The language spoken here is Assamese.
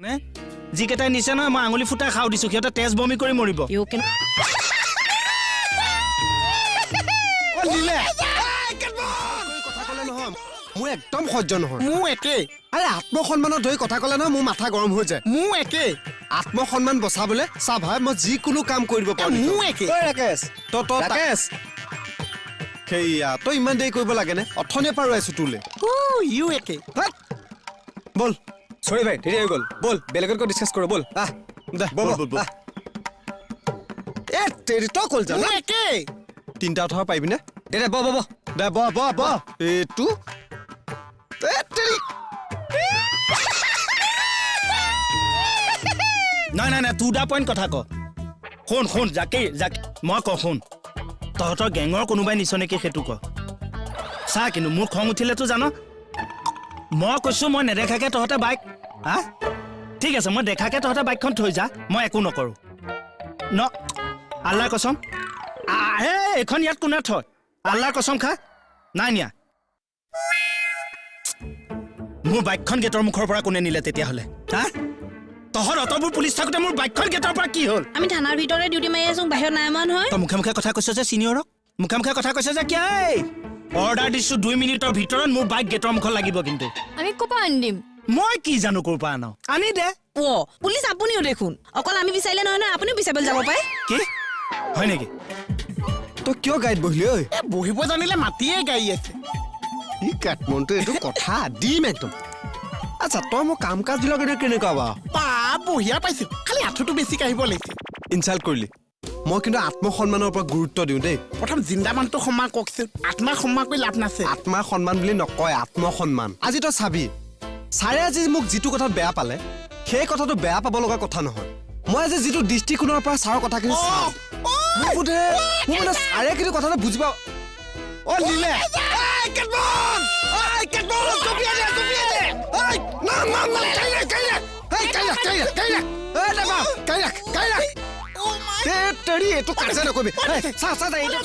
নে যিকেইটাই নিছে নহয়, মই আঙুলি ফুটাই খাওঁ দিছো, সিহঁতে তেজ বমি কৰি মৰিব। ইউ কেন কথা ক'লে নহয়, মোৰ একদম সহ্য নহয়। মোৰ একেই। আৰে আত্মসন্মানত ধৰি কথা ক'লে নহয়, মোৰ মাথা গৰম হৈ যায়। মোৰ একেই। আত্মসন্মান বচাবলৈ চা ভাই, মই যিকোনো কাম কৰি দিব পাৰো। মোৰ একেই। ঐ ৰাকেশ, তই তই ৰাকেশ, সেইয়া তই ইমান দেৰি কৰিব লাগেনে? অথনিৰ পৰা ৰৈ আছো তোলৈ। ইউ একেই। হাত। ব'ল। চৰি ভাই, দেৰি হৈ গ'ল। ব'ল, বেলেগত গৈ ডিছকাছ কৰোঁ, ব'ল। আহ দে, ব'ল, ব'ল, ব'ল, ব'ল। এ তেৰি, তই ক'ল যা। মোৰ একেই। তিনিটা উঠাব পাৰিবিনে? দে দে, বহ বহ বহ। দে, বহ বহ বহ। এইটো এ তেৰি। নাই নাই নাই, টু the point কথা ক। শুন শুন জাকি জাকি, মই কওঁ শুন, তহঁতৰ গেঙৰ কোনোবাই নিছ নেকি সেইটো ক। চা কিন্তু মোৰ খং উঠিলেতো জান, মই কৈছো মই নেদেখাকে তহঁতে বাইক, হা ঠিক আছে, মই দেখাকে তহঁতে বাইকখন থৈ যা, মই একো নকৰোঁ। ন আল্লাহ কচম, হে এইখন ইয়াত কোনে থয়? আল্লাহ কচম খা, নাই নিয়া। মোৰ বাইকখন গেটৰ মুখৰ পৰা কোনে নিলে তেতিয়াহ'লে? হা তহঁত অতবোৰ পুলিচ থাকোঁতে মোৰ বাইকখন গেটৰ পৰা কি হ'ল? আমি থানাৰ ভিতৰতে ডিউটি মাৰি আছো, বাহিৰত নাই মৰা নহয়। তই মুখে মুখে কথা কৈছ যে চিনিয়ৰক, মুখে মুখে কথা কৈছ যে কিয়? অৰ্ডাৰ দিছো 2 মিনিটৰ ভিতৰত মোৰ বাইক গেটৰ মুখত লাগিব কিন্তু। আমি ক'ৰ পৰা আনি দিম? মই কি জানো ক'ৰ পৰা আন, আনি দে। অ পুলিচ আপুনিও দেখোন, অকল আমি বিচাৰিলে নহয় নহয়, আপুনিও বিচাৰিবলৈ যাব পাৰে। কি হয় নেকি? তই কিয় গাড়ীত বহিলি ঐ? এ বহিব জানিলে মাতিয়ে গাড়ী আছে। ই কাঠমনটো এইটো কথা দিম একদম। আচ্ছা তই মোৰ কাম কাজবিলাক এতিয়া কেনেকুৱা বাৰু? বা বঢ়িয়া পাইছো, খালি আঁঠুটো বেছি কাঢ়িব লাগিছে। ইনচাল্ট কৰিলি। মই কিন্তু আত্মসন্মানৰ ওপৰত গুৰুত্ব দিওঁ দেই। প্ৰথম জিন্দা মানুহটো সন্মান কওকচোন, আত্মা সন্মান কৰি লাভ নাছে। আত্মাৰ সন্মান বুলি নকয়, আত্মসন্মান। আজি তই চাবি, ছাৰে আজি মোক যিটো কথাত বেয়া পালে সেই কথাটো বেয়া পাব লগা কথা নহয়। মই আজি যিটো দৃষ্টিকোণৰ পৰা ছাৰৰ কথাখিনি চাওঁ, মোৰ বোধেৰে মোৰ মানে ছাৰে কিন্তু কথাটো বুজি পাব। অ লিলে। এইটো কাজিয়া নকৰিবি। চা চা, এইটো।